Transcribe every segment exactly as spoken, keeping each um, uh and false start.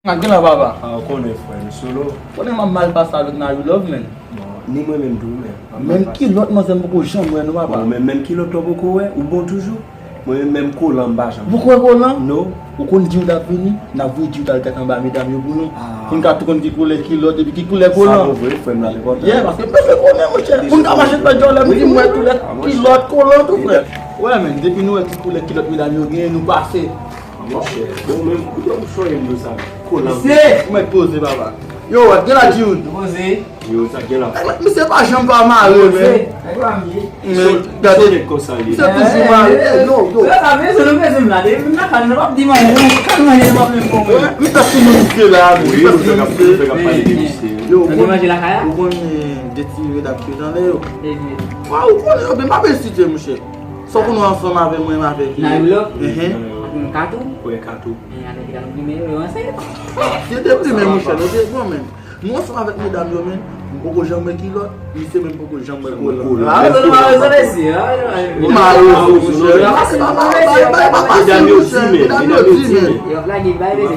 Ak gen la, papa. Ah, ou konnen, frè, nou solo. Konnen m ap mal pase avèk Nayou Love, man. Bon, ni mwen menm tou, men. Menm kilòt manzè m poko janm wè non, papa. Bon, men menm kilòt ou poko wè, ou bon toujou. Mwen menm, menm kolan m pa janm. Ou poko wè kolan? Non. Ou konn di w t ap vini, n ap voye di w t al tèt anba medam yo pou nou. Ah. Pou n ka tou konn ki koulè kilòt epi ki koulè kolan. Sa bon vre, frè m, la enpòtan. Yeah, paske m bezwen konnen, monchè. Pou n ka mache fè djòlè, m di m wè koulè kilòt kolan tou, frè. Wè, men, depi nou wè ki koulè kilòt medam yo genyen, nou pase. Monchè, bon, men, koute yon chòye m di w sa. Kolan. Misye! Ou mèt poze, papa. Yo, wè, gen la, Jun. Poze. Yo, sa gen la. Nèg la, misye pa janm pa mare, men. Nèg la, misye. Men, gade. Misye toujou mare. Eh, yo, yo. Sa, sa, men, se nou bezwen la. Depi m nan kay, nou p ap di manje, nou kay manje, nou p ap menm konprann. Wi, misye ap tounen misye la, men. Wi, misye ap tounen misye. Yo, ou konn, ou konn, eh, de ti redaksyon nan yo. Wa, ou konnen yo, men pa bezwen site, monchè. Sa w konnen ansanm avè mwen, m avè ki? Nayou Love? Ehe. Ak yon Katou? Wi, Katou. Men avè ki la nou plimen yo, yo ansanm. Ah, se te plimen, monchè, nou te bon, men. Nou ansanm avèk medam yo, men. M poko janm wè kilòt, misye menm poko janm wè kolan. Ah, se nou pa bezwen mesye, ah, nou pa bezwen. Ou mare, monchè. Medam yo ti, men. Medam yo ti, men. Yo ap lage bay, mesye.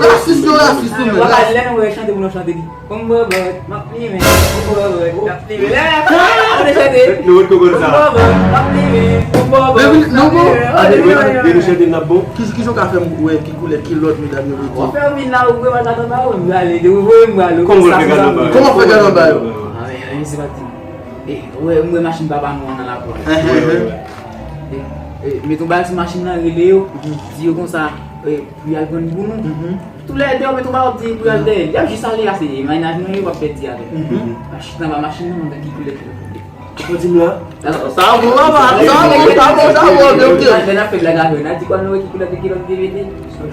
Rasis yo, rasis yo, men. Lè nou wè chante pou nou chante li. Konbobòt, m ap plimen. Konbobòt, m ap plimen. Lè, lè, lè, lè, nou chante. Nou ret konn sa. Konbobòt, m ap plimen. Konbobòt, m ap plimen. Depi nou chante, n ap bon. Ki, ki jan w ka fè m wè ki koulè kilòt medam yo mete? Ou fè w vin la, ou wè m al gad anba yo, m prale. Depi w voye m prale. Kòman w fè gad anba yo? Kòman w fè gad anba yo? Ah, men, men, se pa ti. E, wè, m wè machin papa nou an nan lakou a. Ehe. E, e, met yon bagay sou machin nan, rele yo, di yo konsa, e, pou y al pran pou nou. Toulède yo met yon bagay, di pou y al dèyè. Y ap jis ale a, se mennaj nou yo, w ap pèdi avè l. M ap chita anba machin nan, mwen ki koulè ki. Ou di m la? Sa bon, papa, sa bon, sa bon, sa bon, ok, ok. Lè n ap fè blag avè yo, n a di kwa nou wè ki koulè ki lòt te mete.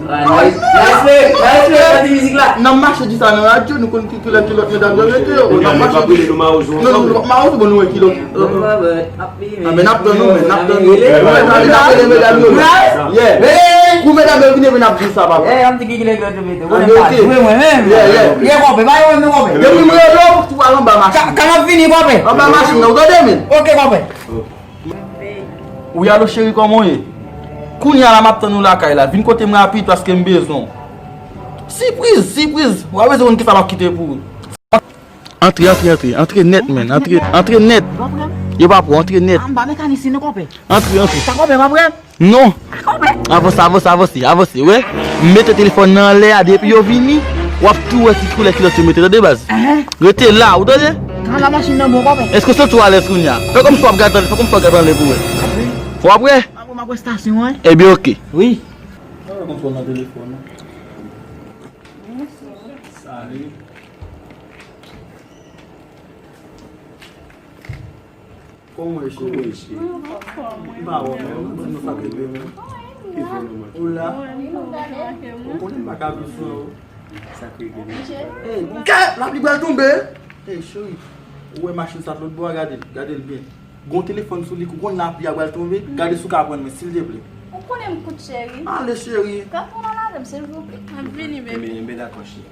Ah, nice, nice play, nice play, sa ti mizik la. N ap mache di sa nan radyo, nou konn ki koulè kilòt medam yo mete yo. N ap mache di. Non, non, nou p ap mawozo, bon, nou wè kilòt. Ah, men n ap tann nou, men n ap tann nou. Kou medam yo vini, men n ap di sa, papa. Depi m rele w, ou al anba machin. Ka, ka m ap vini, kòpè. Anba machin nan, ou tande, men? Ok, kòpè. Wi, alo cheri, kòman w ye? Kounye a la, m ap tann ou lakay la. Vin kote m rapid paske m bezwen w. Sipriz, sipriz. W a bezwen konn kisa m ap kite pou ou. Antre, antre, antre. Antre nèt, men. Antre, antre nèt. Yo pa pran, antre nèt. Anba mekanisyen nan, kòpè. Antre, antre. Sa kòpè pa prè? Non. Avanse, avanse, avanse, avanse, wè. Mete telefòn nan anlè a, depi yo vini, w ap tou wè ki koulè kilòt yo mete, tande, baz? Rete la, ou tande? Kan la machin nan bon, kòpè. Èske w santi w alèz kounye a? Fè kòmsi w ap gade anlè, fè kòmsi w ap gade anlè pou wè. W ap wè? Mwen ap wè estasyon an. Ebyen, ok. Wi. Mwen wè kòmsi w nan telefòn nan. Salut. Kòman w ye, cheri? Kòman w ye, cheri? Mwen anfòm, wi. M pa wè w menm, m di nou sa k rive menm. Ou la? Ou konnen m pa ka viv san ou. Sa k rive menm? Ey, gad, lapli pral tonbe. Ey, cheri, ou wè machin sa t lòt bò a, gade l, gade l byen. Gon telefòn sou li, ou konn lapli a pral tonbe, gade si w ka pran mwen, silteple. Ou konnen m kout, cheri. Ale, cheri. Pran pou nan avè m, silvouplè. M ap vini, baby. Enben, enben, dakò, cheri.